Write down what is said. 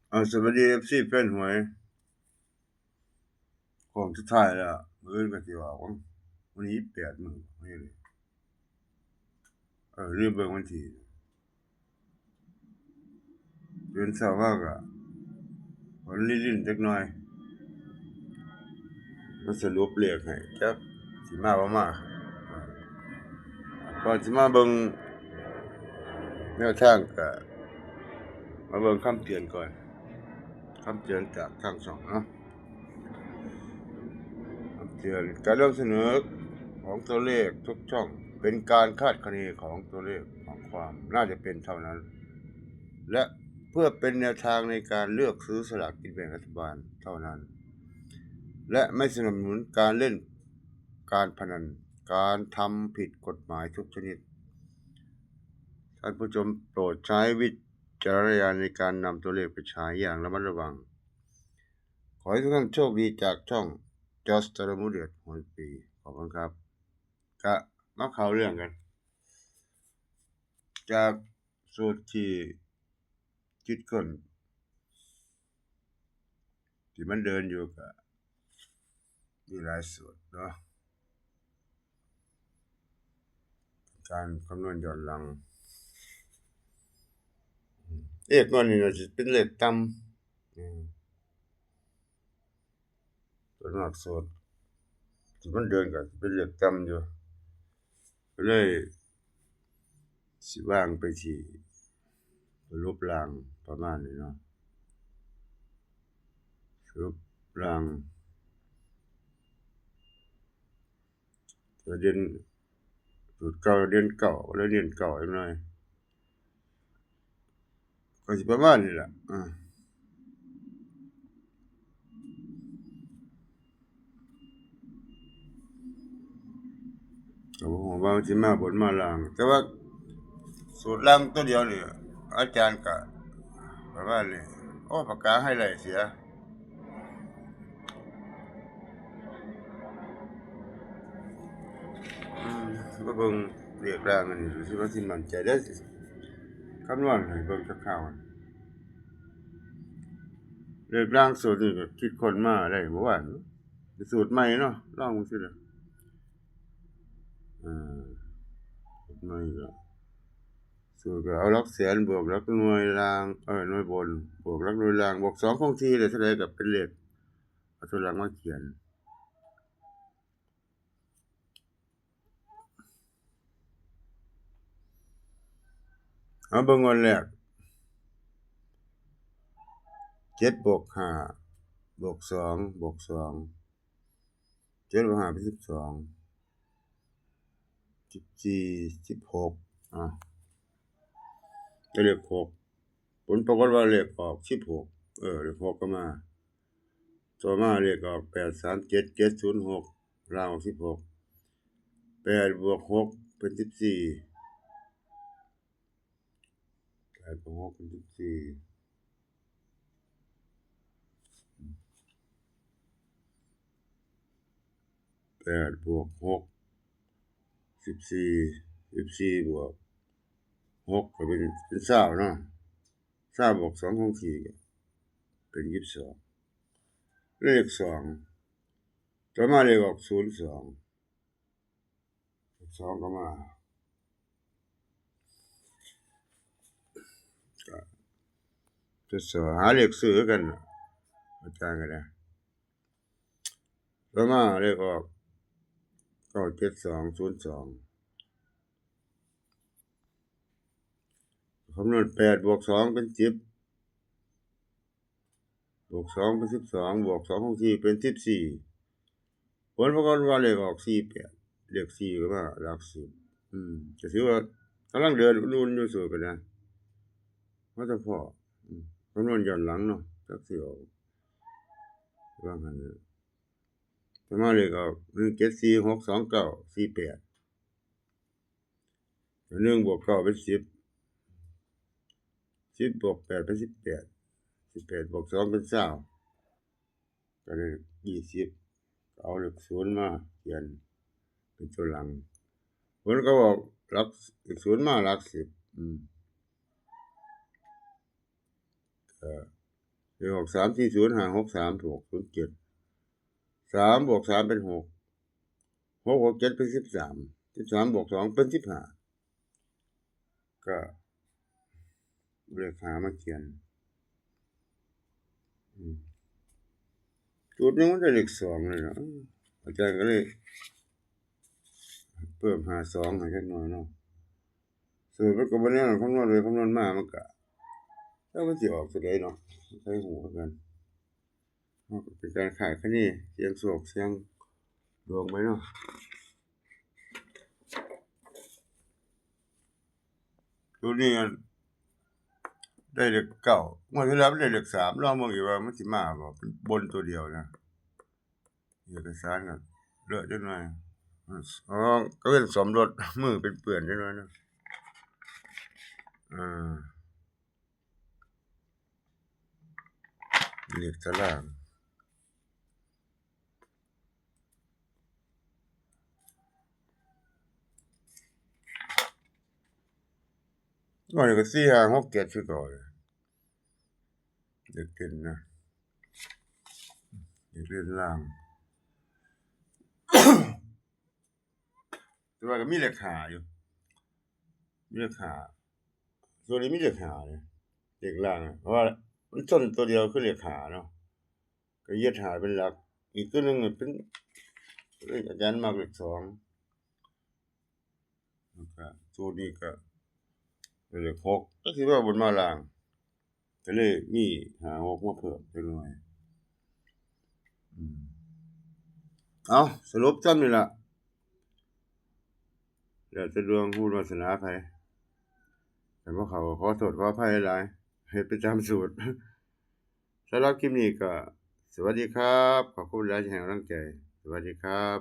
ເອົາ ສະບາຍດີ ເອັຟຊີ ແຟນຫວຍ ໂຄ້ງສຸດທ້າຍແລ້ວ ມື້ອື່ນກໍຊິອອກ ວັນທີແປດມື້ນີ້ເດ ເອີ ລືມເບິ່ງວັນທີ ຕື່ນເຊົ້າມາກໍ ມັນຫຼິ້ນໆຈັກໜ່ອຍ ມາສະຫຼຸບເລກໃຫ້ ຈັກຊິມາບໍ່ມາ. ກ່ອນຊິມາເບິ່ງແນວທາງ ກະມາເບິ່ງຄຳເຕືອນກ່ອນ, ຄຳເຕືອນຈາກທາງຊ່ອງເນາະ. ຄຳເຕືອນ, ການນຳສະເໜີຂອງຕົວເລກທຸກຊ່ອງ ເປັນການຄາດຄະເນຂອງຕົວເລກຂອງຄວາມໜ້າຈະເປັນເທົ່ານັ້ນ ແລະ ເພື່ອເປັນແນວທາງໃນການເລືອກຊື້ສະຫຼາກກິນແບ່ງລັດຖະບານເທົ່ານັ້ນ ແລະ ໄມ່ສະໜັບສະໜູນການຫຼິ້ນການພະນັນ, ການທຳຜິດກົດໝາຍທຸກຊະນິດ. ທ່ານຜູ້ຊົມໂປດໃຊ້ວິຈາລະນະຍານໃນການນຳຕົວເລກໄປໃຊ້ຢ່າງລະມັດລະວັງ. ຂໍໃຫ້ທຸກທ່ານໂຊກດີ. ຈາກຊ່ອງ Just Taramu ເດືອດຫົວປີ. ຂອບຄຸນຄັບ. ກະມາເຂົ້າເລື່ອງກັນ ຈາກສູດທີ່ຄິດຄົ້ນ ທີ່ມັນເດີນຢູ່ ກະມີຫຼາຍສູດເນາະ, ການຄຳນວນຍ້ອນຫຼັງ. ເລກງວດນີ້ໜ້າຈະເປັນເລກຕ່ຳ ອືມ ສ່ວນມາກສູດທີ່ມັນເດີນກໍເປັນເລກຕ່ຳຢູ່ ກໍເລີຍຊິວາງໄປທີ່ສະຫຼຸບລ່າງປະມານນີ້ເນາະ, ສະຫຼຸບລ່າງ ກໍເດັ່ນ ສູດເກົ່າເດັ່ນເກົ້າ ກໍເລີຍເນັ້ນເກົ້າຈັກໜ່ອຍ. ກໍຊິປະມານນີ້ແຫຼະ ອາ ກໍບໍ່ຮູ້ວ່າມັນຊິມາບົນມາລ່າງ ແຕ່ວ່າສູດລ່າງຕົວດຽວນີ້ ອາຈານກໍປະມານນີ້. ໂອ້ ປາກກາໄຮໄລ້ເສຍ. ອືມ ມາເບິ່ງເລກລ່າງອັນນີ້ ຮູ້ສຶກວ່າຊິໝັ້ນໃຈເດ້ ຄຳນວນໃຫ້ເບິ່ງຈັກຄາວ. ເລກລ່າງສູດນີ້ກໍຄິດຄົ້ນມາໄດ້ເມື່ອວານ ເປັນສູດໃໝ່ເນາະ ລອງເບິ່ງຊິລະ. ເອີ ສູດໃໝ່ກໍ ສູດກໍເອົາຫຼັກແສນບວກຫຼັກໜ່ວຍລ່າງ ເອີ ໜ່ວຍບົນ ບວກຫຼັກໜ່ວຍລ່າງ ບວກສອງຄົງທີ່ ໄດ້ເທົ່າໃດກໍເປັນເລກ ເອົາຕົວຫຼັງມາຂຽນ. ເອົາເບິ່ງງວດແລກ ເຈັດບວກຫ້າ ບວກສອງ ບວກສອງ ເຈັດບວກຫ້າເປັນສິບສອງ ສິບສີ່ ສິບຫົກ ອາ ໄດ້ເລກຫົກ ຜົນປາກົດວ່າເລກອອກສິບຫົກ ເອີ ເລກຫົກກໍມາ. ຕໍ່ມາເລກອອກ ແປດສາມເຈັດ ເຈັດສູນຫົກ ລ່າງອອກສິບຫົກ ແປດບວກຫົກເປັນສິບສີ່ ແປດບວກຫົກເປັນສິບສີ່ ແປດບວກຫົກ ສິບສີ່ ສິບສີ່ບວກຫົກກໍເປັນ ເປັນຊາວເນາະ, ຊາວບວກສອງຄົງທີ່ກໍເປັນຊາວສອງ ເລກສອງ ຕໍ່ມາເລກອອກ ສູນສອງ ສອງກໍມາ ກໍ ກໍສອງ ຫາເລກຊື້ຄືກັນ ອາຈານກໍໄດ້. ຕໍ່ມາເລກອອກ ເກົ້າເຈັດສອງ ສູນສອງ ຄຳນວນ ແປດບວກສອງເປັນສິບ ບວກສອງເປັນສິບສອງ ບວກສອງຄົງທີ່ເປັນສິບສີ່ ຜົນປາກົດວ່າເລກອອກສີ່ແປດ ເລກສີ່ກໍມາຫຼັກສິບ ອືມ ກໍຖືວ່າກຳລັງເດີນອຸ່ນໆຢູ່ ສູດກໍໄດ້ ມາສະເພາະ ອືມ ຄຳນວນຍ້ອນຫຼັງເນາະ ຈັກຊິອອກວ່າງຫັ້ນ ແຕ່ມາເລກອອກ ໜຶ່ງເຈັດສີ່ຫົກສອງເກົ້າສີ່ແປດ ໜຶ່ງບວກເກົ້າເປັນສິບ ສິບບວກແປດເປັນສິບແປດ ສິບແປດບວກສອງເປັນຊາວ ກໍໄດ້ຊາວ ກໍເອົາເລກສູນມາຂຽນເປັນຕົວຫຼັງ ຜົນກໍອອກຫຼັກ ເລກສູນມາຫຼັກສິບ ອືມ ກໍ ເລກອອກ ສາມສີ່ສູນ ຫ້າຫົກສາມ ຖືກ ສູນເຈັດ ສາມບວກສາມເປັນຫົກ ຫົກບວກເຈັດເປັນສິບສາມ ສິບສາມບວກສອງເປັນສິບຫ້າ ກໍເອົາເລກຫ້າມາຂຽນ ອືມ ສູດໜຶ່ງມັນໄດ້ເລກສອງເລີຍເນາະ ອາ ອາຈານກໍເລີຍເພີ່ມຫ້າສອງໃຫ້ຈັກໜ່ອຍເນາະ ສູດມັນກໍບໍ່ແນວນັ້ນ ຄຳນວນໄປຄຳນວນມາ ມັນກໍ ແລ້ວມັນຊິອອກຕົວໃດເນາະ ໃຜຮູ້ຄືກັນ. ເນາະ ເປັນການຄາດຄະເນ ສ່ຽງໂຊກສ່ຽງດວງໄປເນາະ ຕົວນີ້ໄດ້ເລກເກົ້າ ງວດທີ່ແລ້ວມັນໄດ້ເລກສາມ ລອງເບິ່ງອີກວ່າມັນຊິມາບໍ່ ເປັນບົນຕົວດຽວນະ ເອກະສານກໍເລາະຈັກໜ່ອຍ ອໍ ກະເວັ້ນສອມລົດ ມືເປັນເປື້ອນຈັກໜ່ອຍເນາະ ເອີ. ເລກຕາລາງ ວ່ານີ້ກໍສີ່ຫ້າຫົກເຈັດຄືເກົ່າ ເລກເດັ່ນນະ ເລກເດັ່ນລ່າງ ແຕ່ວ່າກໍມີເລກຫ້າຢູ່ ມີເລກຫ້າ ໂຕນີ້ມີເລກຫ້າເດ້ ເລກລ່າງ ເພາະວ່າມັນຊົນໂຕດຽວຄືເລກຫ້າເນາະ ກໍຍຶດຫ້າເປັນຫຼັກ ອີກໂຕໜຶ່ງເປັນ ເອີ ອາຈານມັກເລກສອງ ແລ້ວກໍໂຕນີ້ກໍເປັນເລກຫົກ ກໍຊິວ່າບົນມາລ່າງ ກໍເລີຍມີຫ້າຫົກມາເພີ່ມຈັກໜ່ອຍ ອືມ ເອົາ ສະຫຼຸບສ່ຳນີ້ລະ ແລ້ວແຕ່ດວງບຸນວາສະໜາໃຜ ຄັນບໍ່ເຂົ້າກໍຂໍໂທດຂໍອະໄພຫຼາຍໆ ເຮັດໄປຕາມສູດ ສຳລັບຄລິບນີ້ກໍສະຫວັດດີຄັບ ຂອບຄຸນຫຼາຍທີ່ໃຫ້ກຳລັງໃຈ ສະຫວັດດີຄັບ.